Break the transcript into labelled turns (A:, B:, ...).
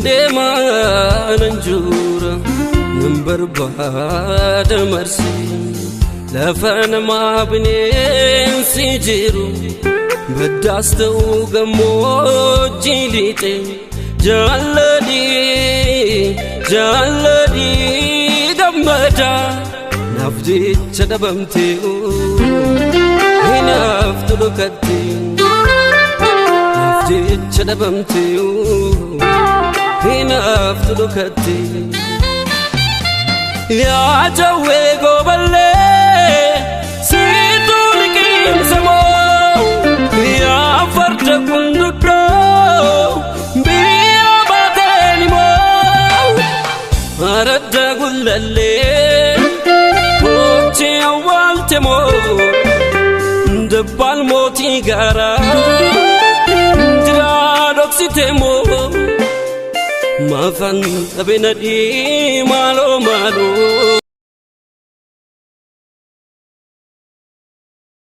A: Deemaa nan juura nan barbaada marsi lafa namaa bineensi jiru baddaas ta'uu gammoojjii lixe jaalladhii jaalladhii gammada naaf jecha dhabamtee hinaaftu dhokatte naaf jecha dhabamtee hinaaftu dhokatte. Yaa jawwee gooballee siituu liqimsa moo yaa farda kunduddoo biyya baateen moo aradda gullallee hojii awwaalte moo dabbaal mootii gaaraa jiraa dhoksite moo maafan dhabe nadhii maal.